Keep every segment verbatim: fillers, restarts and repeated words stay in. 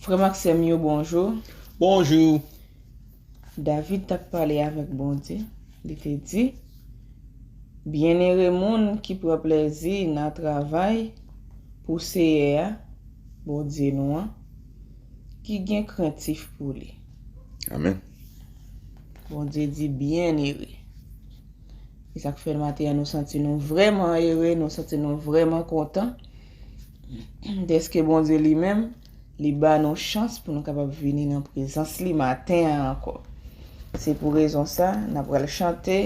Frè m ak sè m yo, bonjou. Bonjou. David t ap pale avèk Bondye. Li te di, Byenere moun ki pran plezi nan travay pou Seyè a, Bondye nou an, ki gen krentif pou li. Amèn. Bondye di, Byenere. E sa k fè maten an nou santi nou vrèman ere, nou santi nou vrèman kontan dèske Bondye li menm, li ba nou chans pou nou kapab vini nan prezans li maten an ankò. Se pou rezon sa, n ap pral chante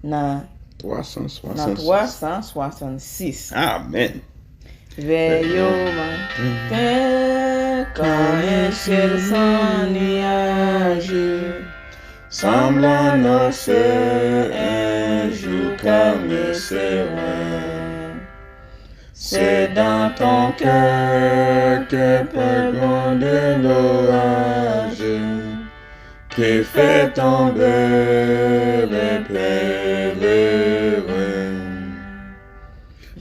nan, nan twa san swasann sis. Twa san swasann sis. Amèn. Vèyo maten, kan yon syèl san niyaj, sanble anonse yon jou kalm e seren. C'est dans ton cœur qu'un peu grondé l'orage qui fait tomber les pèlerins.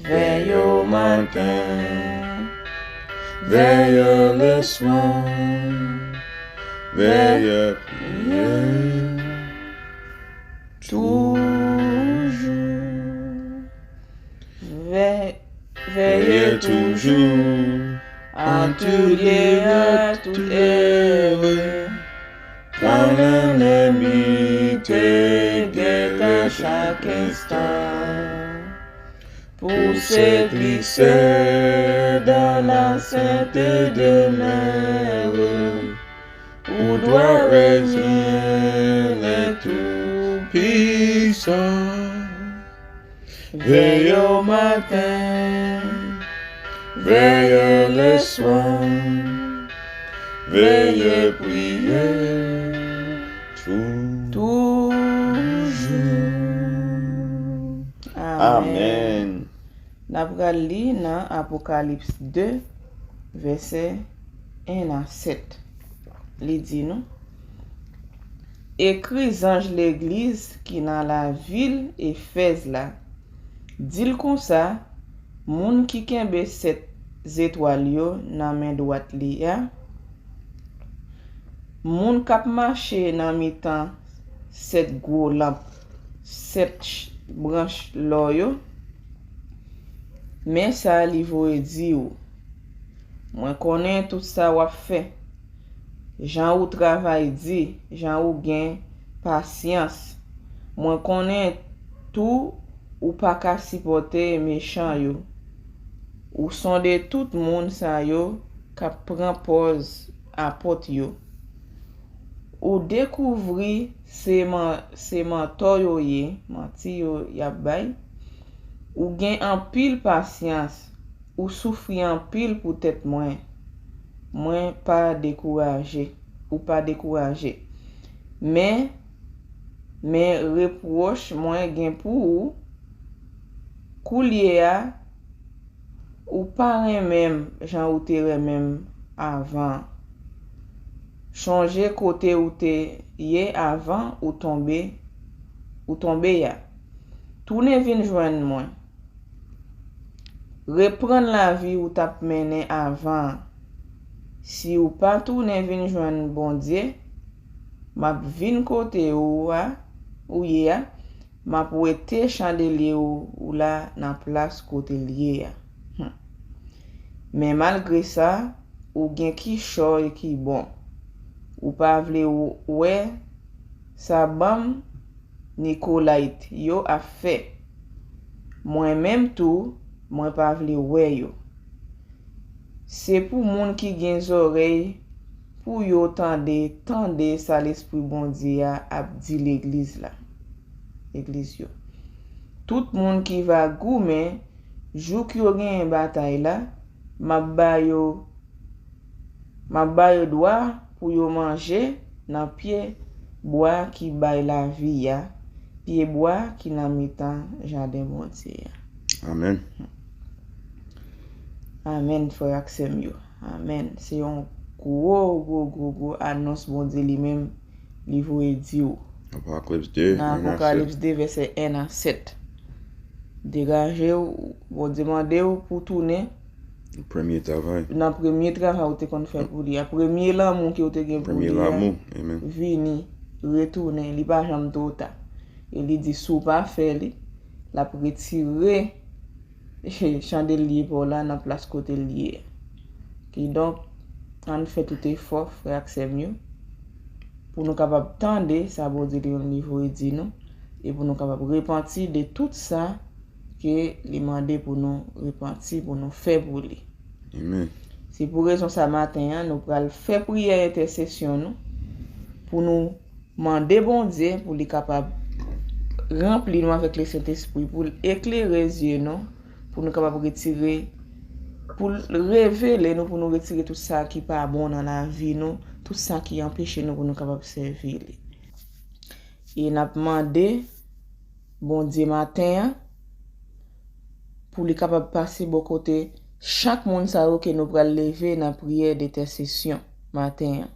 Veille au matin, veille le soir, veille prier toujours. Ve- Veillez toujours, en tout lieu, à toute heure, quand l'ennemi te guette à chaque instant pour se glisser dans la sainte demeure où dwat règne le Tout-Puissant. Veillez au matin, veillez le soir, veillez prier toujours. Amèn. N ap pral li nan Apokalips de, vèsè en a sèt. Li di nou, Ekri zanj legliz ki nan lavil Efèz la, di l konsa, Moun ki kenbe sèt zetwal yo nan men dwat li a, moun k ap mache nan mitan sèt gwo lanp, sèt ch- branch lò yo, men sa li voye di w, Mwen konnen tout sa w ap fè, jan ou travay di, jan ou gen pasyans. Mwen konnen tou ou pa ka sipòte mechan yo. Ou sonde tout moun sa yo k ap pran pòz apot yo. Ou dekouvri se man- se mantò yo ye, manti yo y ap bay. Ou gen anpil pasyans, ou soufri anpil poutèt mwen. Mwen pa dekouraje, ou pa dekouraje. Men, men repwòch mwen gen pou ou, koulye a, ou pa renmen m jan ou te renmen m avan. Chonje kote ou te ye avan ou tonbe, ou tonbe a. Tounen vin jwenn mwen. Reprann lavi ou t ap mennen avan an. Si ou pa tounen vin jwenn Bondye, m ap vin kote ou a, ou ye a, m ap wete chandelye ou, ou la nan plas kote l ye a. Hum. Men malgre sa, ou gen kichòy ki bon. Ou pa vle w- wè sa banm Nikolayt yo ap fè. Mwen menm tou, mwen pa vle wè yo. Se pou moun ki gen zòrèy pou yo tande, tande sa Lespri Bondye a ap di legliz la. Legliz yo. Tout moun ki va goumen jouk yo genyen batay la, m ap ba yo, m ap ba yo dwa pou yo manje nan pye bwa ki bay lavi a, pye bwa ki nan mitan jaden Bondye a. Amèn. Amèn, frè ak sè m yo. Amèn. Se yon gwo, gwo, gwo, gwo anons Bondye li menm li voye di w. Apokalips de, Nan en a sèt. Apokalips de, vèsè en a sèt. Degaje w, Bondye mande w pou tounen Premye travay. Nan premye travay ou te konn fè pou li a, premye lanmou ke ou te gen pou li a, Premye lanmou. Amen. Vini, retounen, li pa janm twò ta. E li di, si w pa fè li, l ap retire chandelye pa w la nan plas kote l ye. Kidonk, ann fè tout efò, frè ak sè m yo, pou nou kapab tande sa Bondye li menm li voye di nou, e pou nou kapab repanti de tout sa ke li mande pou nou repanti, pou nou fè pou li. Amen. Se pou rezon sa maten an, nou pral fè priyè entèsesyon nou, pou nou mande Bondye pou li kapab ranpli nou avèk Lesentespri, pou l eklere zye nou, pou nou kapab retire, pou l revele nou, pou nou retire tout sa ki pa bon nan lavi nou, tout sa ki anpeche nou pou nou kapab sèvi li. E n ap mande Bondye maten an pou li kapab pase bò kote chak moun sa yo ke nou pral leve nan priyè dentèsesyon maten an.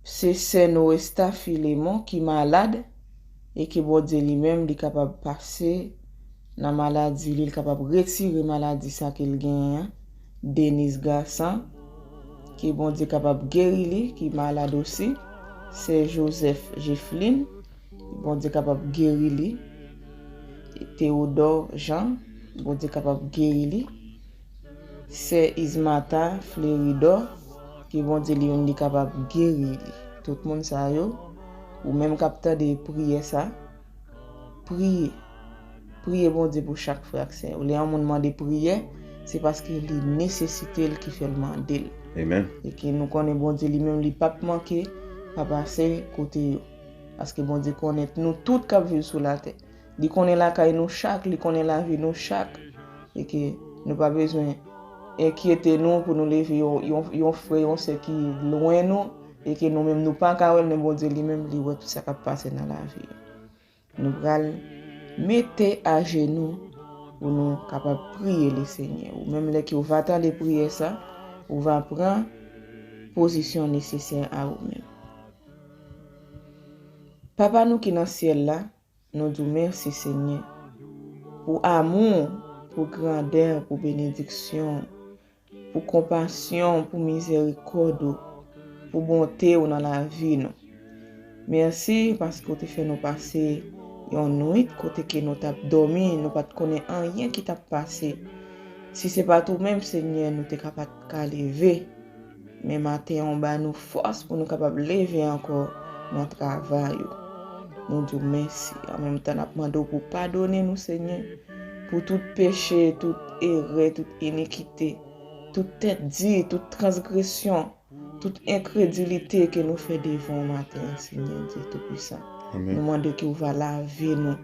Se sè Noesta Filemon ki malad e ke Bondye li menm li kapab pase nan maladi li, li kapab retire maladi sa ke l genyen an. Denis Gasan, ke Bondye kapab geri li, ki malad osi. Sè Joseph Jeflin, Bondye kapab geri li. Theodore Jean, Bondye kapab geri li. Sè Ismata Fleridor, ke Bondye li menm li kapab geri li. Tout moun sa yo, ou menm k ap tande priyè sa, priye. Priye Bondye pou chak frè ak sè yo. Lè yon moun mande priyè, se paske li nesesite l ki fè l mande l. Amen. E ke nou konnen Bondye li menm li p ap manke pa pase kote yo. Paske Bondye konnen nou tout k ap viv sou latè. Li konnen lakay nou chak, li konnen lavi nou chak. E ke nou pa bezwen enkyete nou pou nou leve yon, yon, yon frè, yon sè ki lwen nou, e ke nou menm nou pa ka wè l, men Bondye li menm li wè tout sa k ap pase nan lavi yo. Nou pral mete ajenou pou nou kapab priye Lesenyè. Ou menm lè ke w va tande priyè sa, ou va pran pozisyon nesesè a ou menm. Papa nou ki nan syèl la, nou di w mèsi Senyè pou amou, pou grandè, pou benediksyon, pou konpasyon, pou mizerikòd ou, pou bonte w nan lavi nou. Mèsi paske w te fè nou pase yon nwit kote ke nou t ap dòmi, nou pa t konnen anyen ki t ap pase. Si se pa t ou menm, Senyè, nou te ka pa t ka leve. Men maten an, w ba nou fòs pou nou kapab leve ankò nan travay ou. Nou di w mèsi. An menm tan, n ap mande w pou w padone nou, Senyè, pou tout peche, tout erè, tout inikite, tout tèt di, tout transgresyon, tout enkredilite ke nou fè devan w maten an, Senyè Dye Toupisan. Amen. Nou mande ke w va lave nou.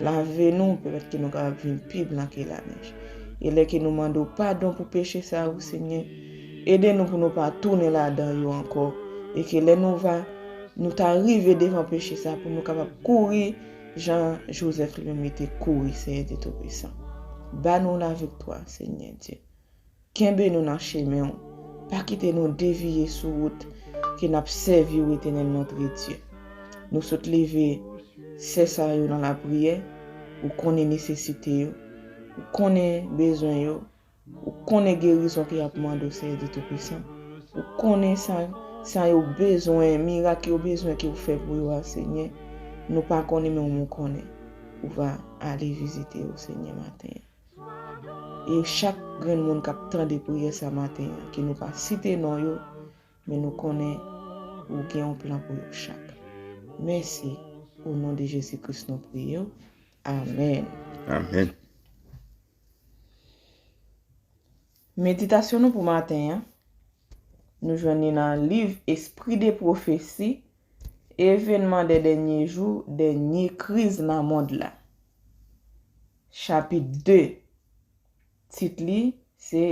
Lave nou, pèmèt ke nou kapab vin pi blan ke lanèj. E lè ke nou mande w padon pou peche sa yo, Senyè, ede nou pou nou pa tounen ladan yo ankò. E ke lè nou va, nou ta rive devan peche sa, pou nou kapab kouri jan Joseph li menm li te kouri, Senyè Dye Toupisan. Ba nou laviktwa, Senyè Dye. Kenbe nou nan chemen w. Pa kite nou deviye sou wout ke n ap sèvi w, Etènèl notre Dieu. Nou sot leve sè sa yo nan lapriyè. Ou konnen nesesite yo. Ou konnen bezwen yo. Ou konnen gerizon ke y ap mande w, Senyè Dye Toupisan. Ou konnen sa, sa yo bezwen, mirak yo bezwen ke w fè pou yo a, Senyè. Nou pa konnen, men ou menm ou konnen. Ou va ale vizite yo, Senyè, maten an. E chak grenn moun k ap tande priyè sa maten an, ke nou pa site non yo, men nou konnen ou gen yon plan pou yo chak. Mèsi, o non de Jezi Kris nou priye w. Amèn. Amen. Meditasyon nou pou maten an, nou jwenn li nan liv Esprit de Prophétie, Evenman dè dènye jou, dènye kriz nan mond la. Chapit de. Tit li se,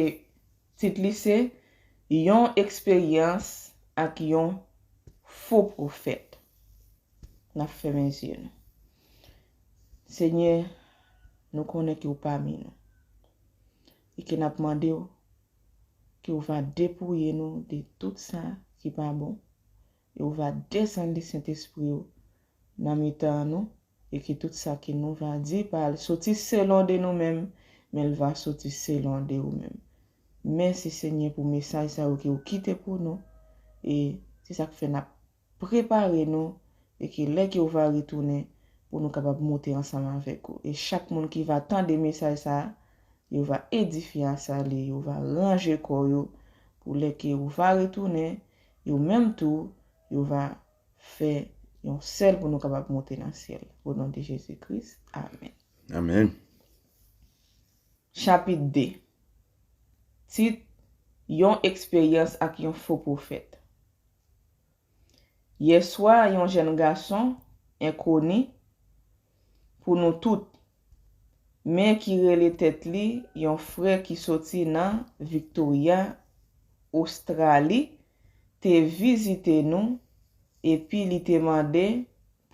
tit li se Yon eksperyans ak yon fo pwofèt. N ap fèmen zye nou. Senyè, nou konnen ke w pami nou. E ke n ap mande w ke w va depouye nou de tout sa ki pa bon. E w va desann Sentespri w nan mitan nou, e ke tout sa ke nou va di pa al soti selon de nou menm, men l va soti selon de ou menm. Mèsi, Senyè, pou mesaj sa yo ke w kite pou nou. E se sa k fè n ap prepare nou e ke lè ke w va retounen, pou nou kapab moute ansanm avèk ou. E chak moun ki va tande mesaj sa a, yo va edifye a sa li, yo va ranje kò yo pou lè ke w va retounen, yo menm tou, yo va fè yon sèl pou nou kapab moute nan syèl. O non de Jezi Kris, amèn. Amèn. Chapit de. Tit, yon eksperyans ak yon fo pwofèt. Yèswa, yon jèn gason enkoni pou nou tout, men ki rele tèt li yon frè ki soti nan Victoria, Ostrali, te vizite nou, epi li te mande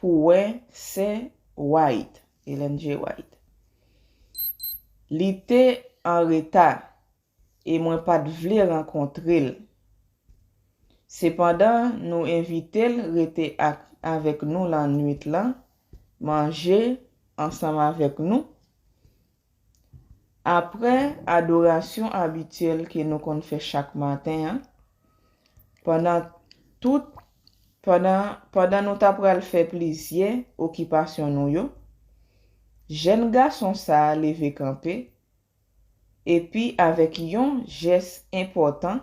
pou wè sè White, Ellen G. White. Li te an reta e mwen pa t vle rankontre l. Sepandan, nou envite l rete ak, avèk nou lannwit lan, manje ansanm avèk nou. Apre adorasyon abityèl ke nou konn fè chak maten an, pandan tout pandan, pandan nou ta pral fè plizyè okipasyon nou yo, jèn gason sa a leve kanpe, epi avèk yon jès enpòtan,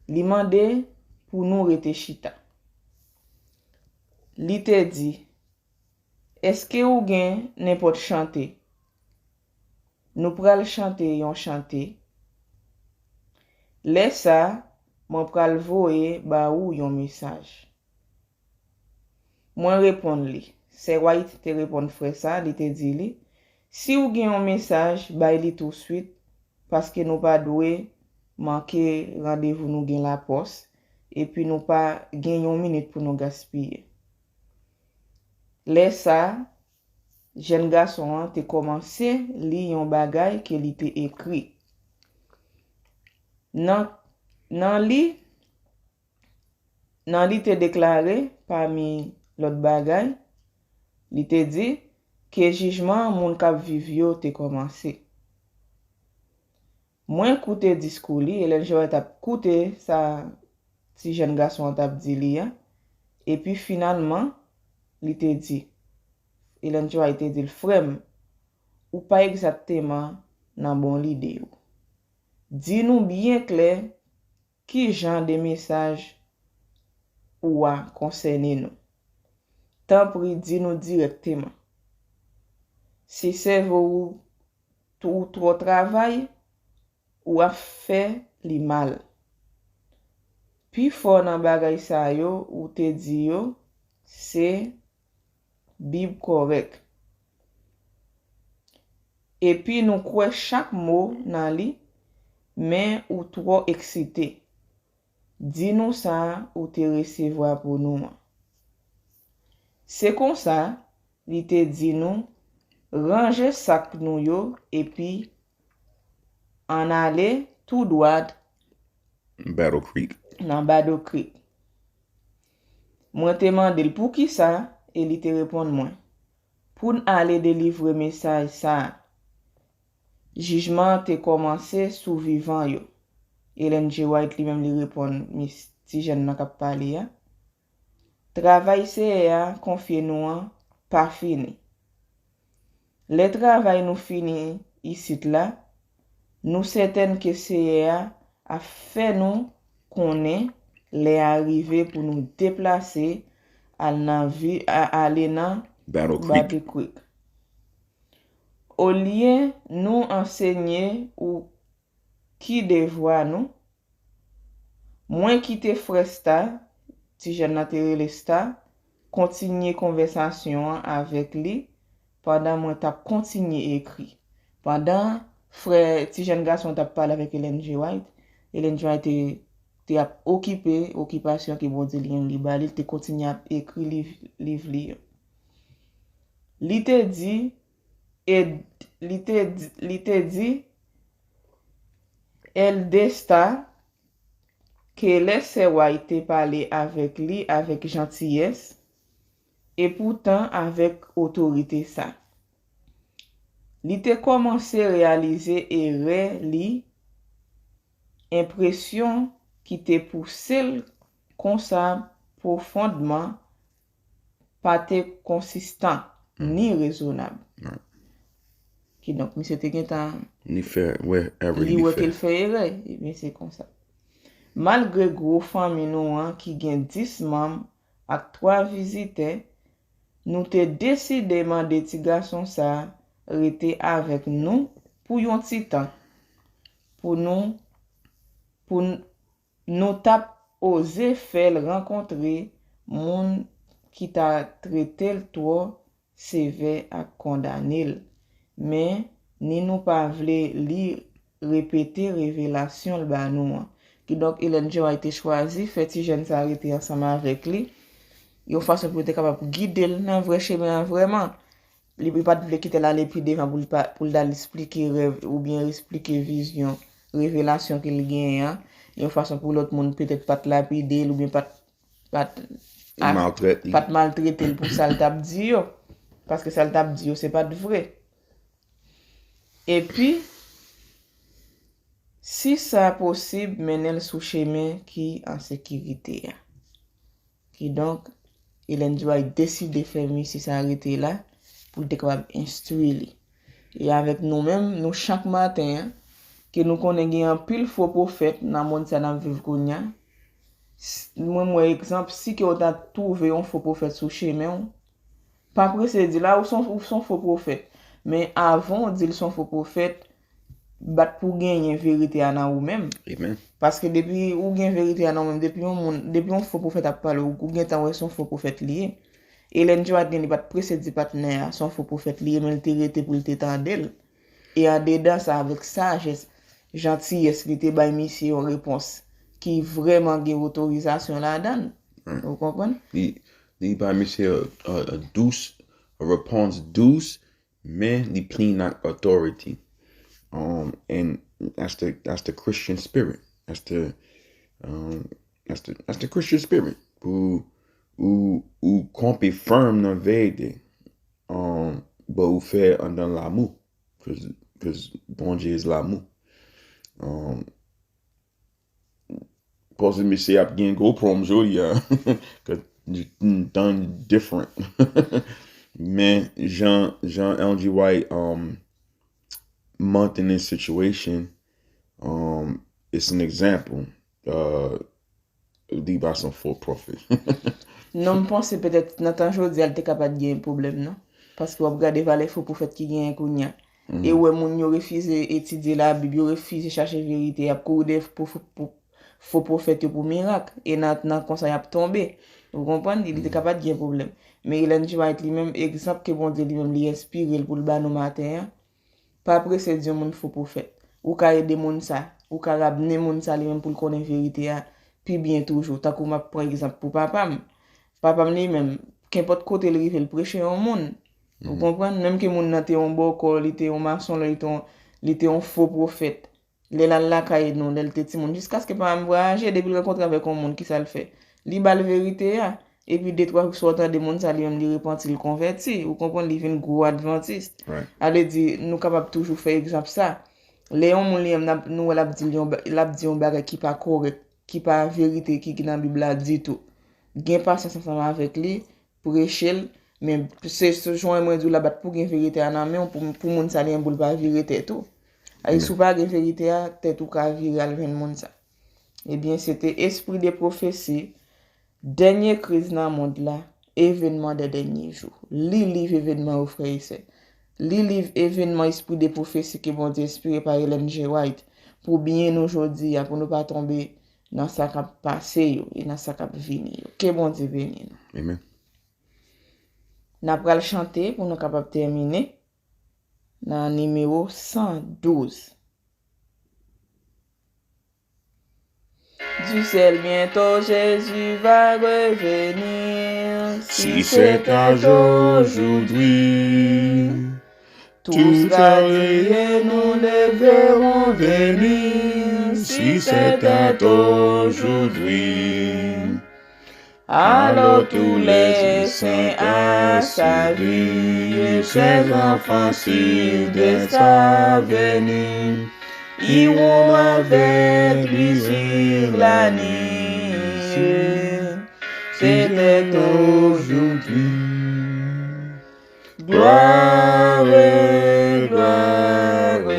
li mande pou nou rete chita. Li te di, èske ou gen nenpòt chante? Nou pral chante yon chante. Lè sa a, mwen pral voye ba ou yon mesaj. Mwen reponn li. Sè White te reponn frè sa a, li te di li, si w gen yon mesaj, bay li touswit, paske nou pa dwe manke randevou nou gen lapòs, epi nou pa gen yon minit pou nou gaspiye. Lè sa a, jèn gason an te kòmanse li yon bagay ke li te ekri. Nan, nan li, nan li te deklare, pami lòt bagay, li te di ke jijman moun k ap viv yo te kòmanse. Mwen koute diskou li, Ellen G. White t ap koute sa ti jèn gason an t ap di li a, epi finalman, li te di, Ellen G. White te di l, frè m, ou pa egzakteman nan bon lide w. Di nou byen klè ki jan de mesaj ou a konsène nou. Tanpri, di nou dirèkteman. Si sèvo ou, ou twò travay, ou ap fè li mal. Pifò nan bagay sa yo ou te di yo, se Bib kòrèk. Epi nou kwè chak mo nan li, men ou twò eksite. Di nou sa ou te resevwa pou nou an. Se konsa, li te di nou, ranje sak nou yo epi ann ale tou dwat Battle Creek. Nan Battle Creek. Mwen te mande l poukisa, e li te reponn mwen, pou n ale delivre mesaj sa a. Jijman an te kòmanse sou vivan yo. Ellen G. White li menm li reponn mis, ti jèn nan k ap pale a. Travay Seyè a konfye nou an pa fini. Lè travay nou fini isit la, nou sètèn ke Seyè a ap fè nou konnen lè a rive pou nou deplase al nan vi, a, ale nan Battle Creek. Battle Creek. Olye nou ansenye ou ki devwa nou, mwen kite frè Star, ti jèn nan te rele Star, kontinye konvèsasyon an avèk li pandan mwen t ap kontinye ekri. Pandan frè, ti jèn gason t ap pale avèk Ellen G. White, Ellen G. White te, te ap okipe okipasyon ke Bondye li menm li ba li, li te kontinye ap ekri liv, liv li yo. Li te di, e li te, di- li te di, Èldè Star, ke lè sè White te pale avèk li avèk jantiyès, epoutan avèk otorite sa. Li te kòmanse reyalize erè li, enpresyon ki te pouse l konsa pwofondman pa te konsistan ni rezonab. Kidonk, misye te gentan, li wè ke l fè erè. Ebyen, se konsa. Malgre gwo fanmi nou an ki gen dis manm ak twa vizitè, nou te deside mande ti gason sa a rete avèk nou pou yon ti tan, pou nou, pou n- nou t ap oze fè l rankontre moun ki ta trete l twò sevè ak kondane l. Men, ni nou pa vle li repete revelasyon l ba nou an. Kidonk, Ellen G. White te chwazi fè ti jèn sa a rete ansanm avèk li, yon fason pou l te kapab gide l nan vrè chemen an vrèman. Li, li pa t vle kite l ale pi devan pou l pa, pou l t al esplike rèv oubyen esplike vizyon, revelasyon ke l genyen an, yon fason pou lòt moun petèt pa t lapide l oubyen pa t, pa t, pa t maltrete l pou sa l t ap di yo. Paske sa l t ap di yo, se pa t vre. Epi, si sa posib, mennen l sou chemen ki an sekirite a. Kidonk, Ellen G. White deside fè mesye sa a rete la pou l te kapab enstwi li. E avèk nou menm, nou chak maten an, ke nou konnen gen anpil fo pwofèt nan mond sa n ap viv kounye a. S- Mwen, m wè egzanp, si ke w ta twouve yon fo pwofèt sou chemen w, pa prese di l, a, ou se yon, ou se yon fo pwofèt. Men avan w di l se yon fo pwofèt, bat pou w genyen verite a nan ou menm. Paske depi ou gen verite a nan ou menm, depi yon moun, depi yon fo pwofèt ap pale, ou, ou gentan wè se yon fo pwofèt li ye. Ellen G. White li pa t prese di patnè a se yon fo pwofèt li ye, men l te rete pou l te tande l. E andedan sa, avèk sajès, jantiyès, li te bay misye yon repons ki vrèman gen otorizasyon ladan l. Ou konprann? Li, li bay misye a, a, a dous, a repons dous, men li plen ak authority. Um, and that's the, that's the Christian spirit. That's the, um, that's the, that's the Christian spirit. Pou ou, ou kanpe fèm nan verite, um, but ou fè anndan lanmou. Cause, cause Bondye is lanmou. Um, Koze mesye ap gen gwo prom jodi a. Cause done different. Men jan, jan Ellen G. White, um, mention this situation, um, it's an example. Uh, li pa se yon fo pwofèt. Non, m panse petèt nan tan jodi a, li te ka pa t gen pwoblèm, non. Paske w ap gade valè fo pwofèt ki genyen kounye a. E w wè moun yo refize etidye Labib, yo refize chache verite, y ap kouri dèyè fo, fo, fo pwofèt yo pou mirak. E nan, nan konsa, y ap tonbe. Ou konprann? Li, li te ka pa t gen pwoblèm. Men Ellen G. White li menm, egzanp ke Bondye li menm li enspire l pou l ba nou maten an, pa prese di yon moun fo pwofèt. Ou ka ede moun sa. Ou ka ramne moun sa li menm pou l konnen verite a pi byen toujou. Tankou m ap pran egzanp pou papa m. Papa m li menm, kenpòt kote l rive, l preche yon moun. Ou konprann? Menm ke moun nan te yon bòkò, li te yon masonlòt, li te yon, li te yon fo pwofèt. Lè l al lakay nou, lè l te timoun, jiskaske papa m vwayaje, depi l rankontre avèk yon moun, kisa l fè? Li ba l verite a. Epi de twa swa w tande moun sa li menm li repanti, l konvèti. Ou konprann, li vin gwo advantis. Sa vle di, nou kapab toujou fè egzanp sa. Lè yon moun li menm n ap, nou wè l ap di l yon ba- l ap di yon bagay ki pa kòrèk, ki pa verite ki, ki nan Bib la ditou. Gen pasyans ansanm avèk li, preche l, men se, se jan mwen di w la, bat pou gen verite a nan men w, pou, pou moun sa li menm pou l pa vire tèt ou. Ay, si w pa gen verite a, tèt ou ka vire al jwenn moun sa. Ebyen, se te espri de pwofesi, dènye kriz nan mond la, evenman de dènye jou. Li liv evenman yo, frè e sè. Li liv evenman espri de pwofesi ke Bondye enspire pa Ellen G. White pou byen nou jodi a, pou nou pa tonbe nan sa k ap pase yo e nan sa k ap vini yo. Ke Bondye beni nou. N ap pral chante pou nou kapab tèmine nan nimewo san douz. Du ciel, bientôt Jésus va revenir. Si c'est aujourd'hui, tous radiés nous les verrons venir. Si c'était aujourd'hui, Alors tous les saints à sa vie, et ses enfants si dès à venir, iront avec lui sur la nuit. C'est dès aujourd'hui. Gloire, gloire,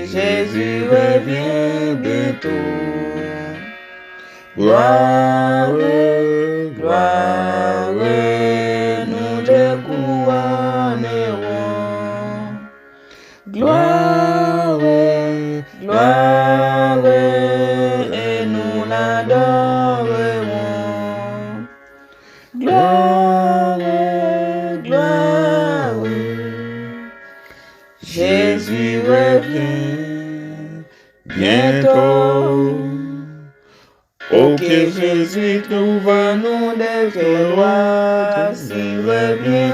Jésus revient bientôt. Gloire, gloire, nous le couronnerons. Gloire, gloire, et nous l'adorerons. Gloire, gloire, Jésus revient bientôt. Oh, que Jésus trouve en nous des rois, s'il revient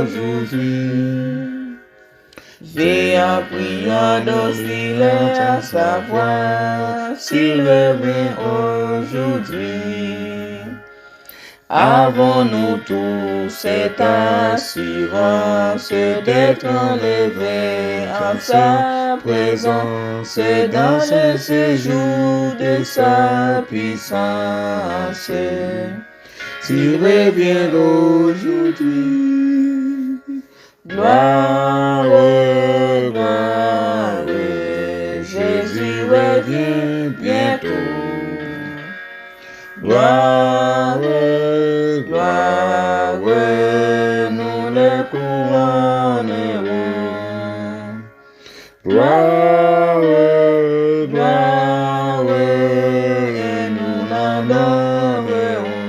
aujourd'hui. Veillez en priant, docile à sa voix, s'il revient aujourd'hui. Avons-nous tous cette assurance d'être enlevés à sa présence dans le séjour de sa puissance, s'il revient aujourd'hui? Gloire, gloire, Jésus revient bientôt. Gloire, gloire, nous le couronnerons. Gloire, gloire, et nous l'adorerons.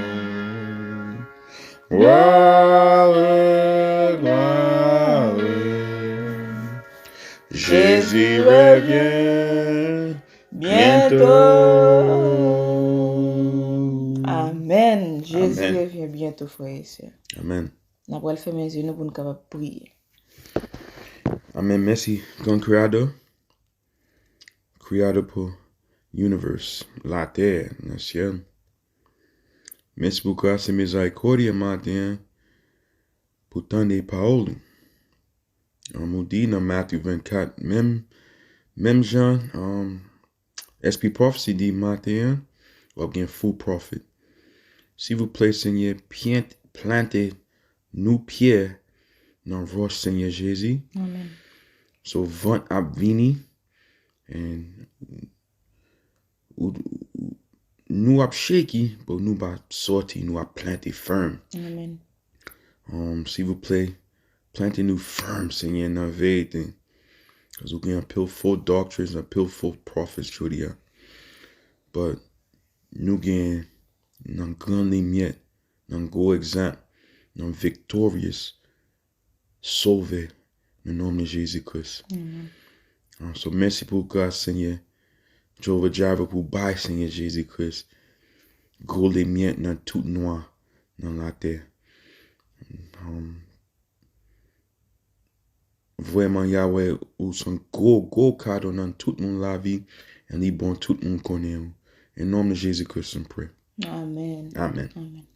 Gloire, gloire, Jésus revient bientôt. Amèn. Jezi Amèn. Revyen byento, frè e sè. Amèn. N ap pral fèmen zye nou pou n kapab priye. Amèn. Mèsi, Gran Kreyatè. Kreyatè pou univers, latè, nan syèl. Mèsi pou gras e mizerikòd ou maten an, pou tande pawòl ou. Um, ou di nan Matthew vennkat, menm, menm jan, um, espri pwofesi di maten an, w ap gen full profit. Silvouplè, Senyè, plant, plante nou pye nan wòch, Senyè Jezi. Amèn. So, vant ap vini, and ou, ou, nou ap shake, but nou pa sòti, nou ap plante fèm. Amèn. Um, silvouplè, plante nou fèm, Senyè, nan verite. Cause ou gen anpil fo doctrines, anpil fo prophets jodi a. But nou gen nan gran limyè, nan gwo egzanp, nan victorious Sovè, nan non de Jezi Kris. Amen. Ah, so, mèsi pou gras, Senyè. Jehovah Jireh pou bay, Senyè Jezi Kris. Gwo limyè nan tout nwa nan latè. Um, vrèman, Yahweh, ou se yon gwo, gwo kado nan tout moun lavi, e li bon tout moun konnen ou. Nan non de Jezi Kris, m priye. Amen. Amen. Amen.